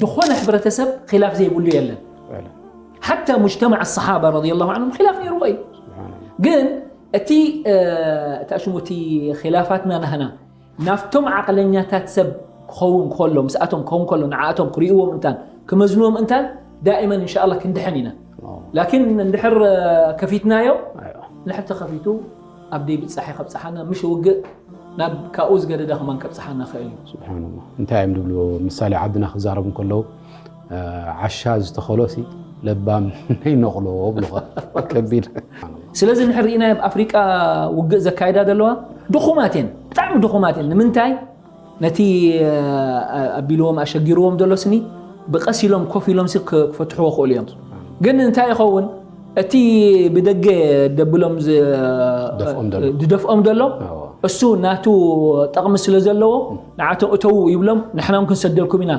ዝኾነ ሕብረተሰብ ኺላፍ ዘይብሉ የለን። ሓታ ሙጅተማዕ ኣሰሓባ ረዲየላሁ ዐንሁም ኺላፍ ነይርዎ እዩ። ግን እቲ እቲ ሽሙ እቲ ኺላፋትና ናህና ናብቶም ዓቕለኛታት ሰብ ክኸውን ከሎ ምስኣቶም ክኸውን ከሎ ንዓኣቶም ክርእይዎም እንታን ክመዝንዎም እንታን ዳእመን እንሻ ኣላ ክንድሕን ኢና። ላኪን እንድሕር ከፊትናዮ ንድሕር ተኸፊቱ ኣብ ደይ ብጻሒ ከብጽሓና ምሽ ውግእ ናብ ካብኡ ዝገደደ ከማን ከብጽሓና ክእል እዩ። ስብሓንላ እንታይ እዮም ዝብልዎ ምሳሌ ዓድና ክዛረቡ ከለዉ ዓሻ ዝተኸሎ ሲ ለባም ነይነቕሎ ብልኻ ከቢድ። ስለዚ ንሕር ርኢና ኣብ ኣፍሪቃ ውግእ ዘካይዳ ዘለዋ ድኹማት እየን፣ ብጣዕሚ ድኹማት እየን። ንምንታይ ነቲ ኣቢልዎም ኣሸጊርዎም ዘሎ ስኒ ብቀስ ኢሎም ኮፍ ኢሎም ሲ ክፈትሕዎ ክእሉ እዮም። ግን እንታይ ይኸውን እቲ ብደገ ደብሎም ዝደፍኦም ዘሎ እሱ ናቱ ጠቕሚ ስለ ዘለዎ ንዓቶም እተዉ ይብሎም፣ ንሕና እውን ክንሰደልኩም ኢና።